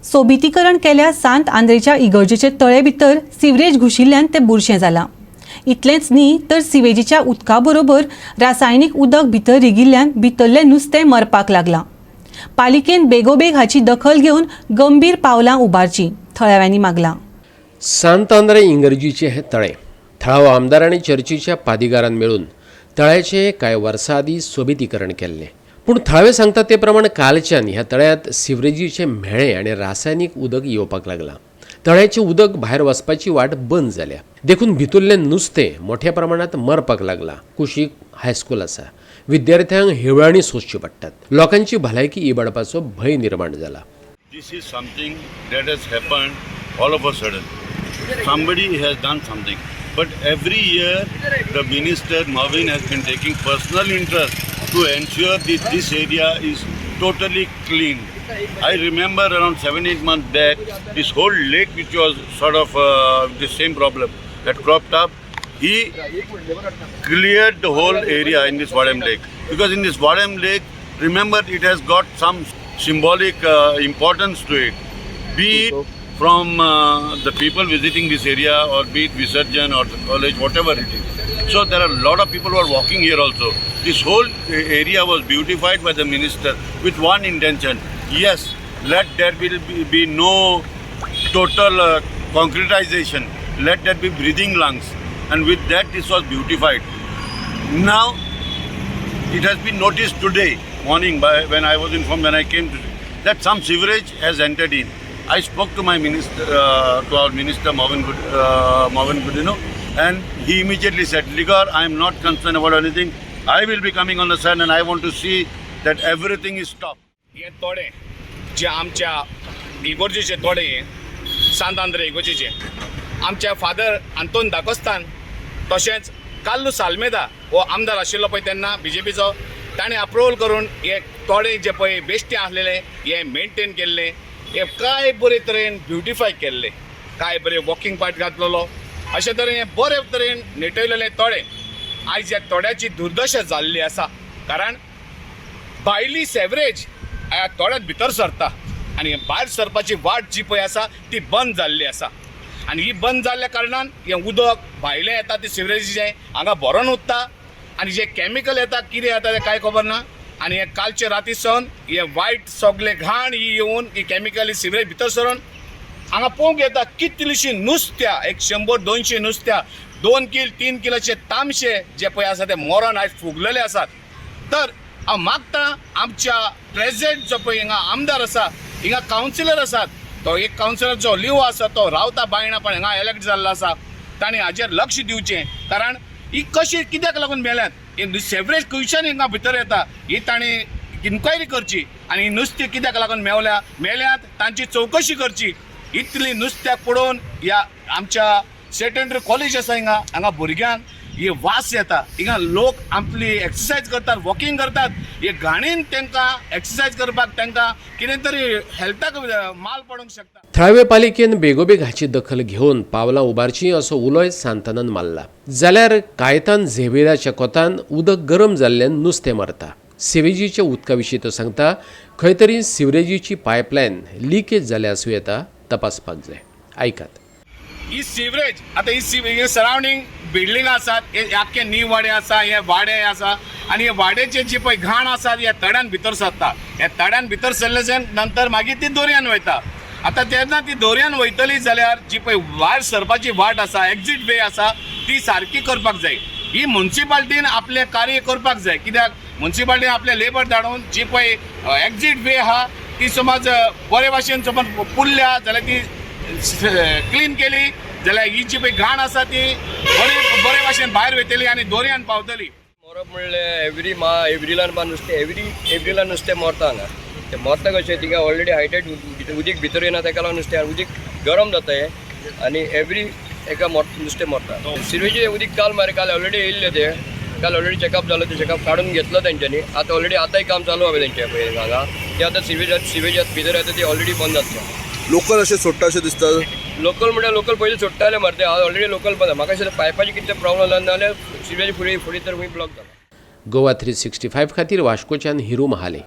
सोबितीकरण केल्या सांत आंद्रेच्या इगर्जेचे तळे भितर सिवरेज घुशिल्ल्यान तें बुरशें जालां. इतलेंच न्ही तर सिवेजीच्या उदका बरोबर रासायनीक उदक भितर रिगिल्ल्यान भितरलें नुस्तें मरपाक लागलां. पालिकेन बेगोबेग हाची दखल घेवन गंभीर पावलां उबारचीं, थळाव्यांनी मागलां. सांत आंद्रे इंगर्जीचें हें तळें. थळावो आमदार आनी चर्चीच्या पादिगारान मेळून तळ्याचें कांय वर्सां आदीं सोबितीकरण केल्लें. पूण थळावे सांगतात ते प्रमाण कालच्यान ह्या तळ्यांत सिवरेजीचें म्हेळें आनी रासायनीक उदक येवपाक लागलां. तळ्याचें उदक भायर वचपाची वाट बंद जाल्या, देखून भितरलें नुस्तें मोठ्या प्रमाणांत मरपाक लागलां. कुशीक हायस्कूल आसा. विद्यार्थ्यांक हिवळाणी सोंसची पडटात. लोकांची भलायकी इबाडपाचो भंय निर्माण जाला. This is something that has happened all of a sudden. Somebody has done something. But every year, the minister Marvin has been taking personal interest to ensure that this area is totally clean. I remember around 7, 8 months back, this whole lake, which was sort of the same problem that cropped up, he cleared the whole area in this Vadem Lake. Because in this Vadem Lake, remember, it has got some symbolic importance to it. Be it from the people visiting this area or be it Visarjan or the college, whatever it is. So there are a lot of people who are walking here also. This whole area was beautified by the minister with one intention. Yes, let there will be no total concretization. Let there be breathing lungs. And with that, this was beautified. Now, it has been noticed today morning by when I was informed when I came to that some sewerage has entered in. I spoke to my minister, to our minister Marvin Godinho, and he immediately said, "Ligor, I am not concerned about anything. I will be coming on the side and I want to see that everything is stopped." हे तोडे जे आमच्या इगोर्जेचे तोडे, हे सांत आंद्रे इगोर्जेचे, आमच्या father Anton दाकोस्तान तशेंच कार्लूस आल्मेदा हो आमदार आशिल्लो पळय तेन्ना बीजेपीचो, ताणें अप्रुवल करून हे तोडे जे पळय बेश्टे आसलेले हे मेंटेन केल्ले. हे काय बरे तरेन ब्युटिफाय केल्ले, काय बरे वॉकिंग पाथ घातलेलो. अशे तरेन हे बरे तरेन नेटयलेले तोडे, आयज ह्या तोड्याची दुर्दशा जाल्ली आसा, कारण भायली सेवरेज ह्या तोड्यांत भितर सरता आनी भायर सरपाची वाट जी पळय आसा ती बंद जाल्ली आसा. आनी ही बंद जाल्ल्या कारणान हें उदक भायलें येता तें सिवरेजीचें हांगा भरोन उत्ता आनी जे कॅमिकल येता, कितें येता तें कांय खबर ना. आनी हें कालचे राती सावन हे वायट सगळे घाण ही येवन ही कॅमिकल ही सिवरेज भितर सरून हांगा पळोवंक येता कितलीशीं नुस्त्या, एक 100-200 नुस्त्या, 2 कील 3 किलाचे तामशे जे पळय आसा ते मरोन आयज फुगलेले आसात. तर हांव मागता, आमच्या प्रेजिडेंट जो पळय हिंगा आमदार आसा, हिंगा कावन्सिलर आसात, तो एक कावन्सिलर जो लिओ आसा तो रावता बायणा, पण हिंगा एलेक्ट जाल्लो आसा, ताणें हाजेर लक्ष दिवचें, कारण ही कशी कित्याक लागून मेल्यात, ही सेवरेज खंयच्यान हिंगा भितर येता, ही ताणें इन्क्वायरी करची आनी ही नुस्तें कित्याक लागून मेवल्या मेल्यात तांची चवकशी करची. इतली नुस्त्याक पळोवन ह्या आमच्या सेंट एंड्रू कॉलेज आसा हिंगा, हांगा भुरग्यांक ही वास येता. हिंगा लोक आपली एक्सरसायज करतात, वॉकिंग करतात. हे घाणीन तांकां एक्सरसायज करपाक तांकां कितें तरी हेल्थाक माल पडूंक शकता. थळावे पालिकेन बेगोबेग हाची दखल घेवन पावलां उबारचीं असो उलोय सांतानान मारला. जाल्यार कायतान झेवियराच्या कोतान उदक गरम जाल्ल्यान नुस्तें मरता. सिवेजीच्या उदका विशीं तो सांगता, खंय तरी सिवरेजीची पायपलायन लिकेज जाल्या आसूं येता, तपासपाक जाय. आयकात. ही सिवरेज आतां ही सरावंडींग बिल्डिंग आसात, हे आख्खे नीव वाडे आसा, हे वाडे आसा आनी हे वाड्याचे जी पळय घाण आसा ह्या तळ्यान भितर सरता. ह्या तळ्यान भितर सरले नंतर मागीर ती दर्यान वयता. आतां तेन्ना ती दर्यान वयतली जाल्यार जी पळय भायर सरपाची वाट आसा, एक्झीट वे आसा, ती सारकी करपाक जाय. ही मुन्सिपाल्टीन आपलें कार्य करपाक जाय, कित्याक मुन्सिपाल्टीन आपले लेबर धाडून जी पळय एक्झीट वे आहा ती समज बरे भाशेन समज पुरल्या जाल्यार, ती क्लीन केली जाल्यार ही जी पळय घाण आसा ती बरे बरे भाशेन भायर वयतली आनी दर्यान पावतली. मरप म्हणल्यार एवरी मा एप्रिलान बा नुस्तें, एवरी एप्रिलान नुस्तें मरता हांगा. तें मरता कशें? थिंगा ऑलरेडी हायटेड उदीक भितर येना, तेका लागून नुस्तें उदीक गरम जाता हें आनी एवरी एका मर नुस्तें मरता. सिवेजीचें उदीक काल मरे, काल ऑलरेडी येयल्लें तें. काल ऑलरेडी चॅकअप जालो, तें चॅकअप काडून घेतलो तेंच्यांनी. आतां ऑलरेडी आतांय काम चालू आहा तेंचें पळय हांगा. तें आतां सिवेजात भितर येता ती ऑलरेडी बंद जातलें. लोकल अशें सोडटा अशें दिसता. लोकल म्हणल्यार लोकल पयलीं सोडटाले मरे, ते ऑलरेडी लोकल बंद. म्हाका दिसता पायपाचे कितें प्रॉब्लम जालो, नाल्यार सिवेज फुडें फुडें तर खंय ब्लॉक जाला. गोवा 365 खातीर वास्कोच्यान हिरू महाले.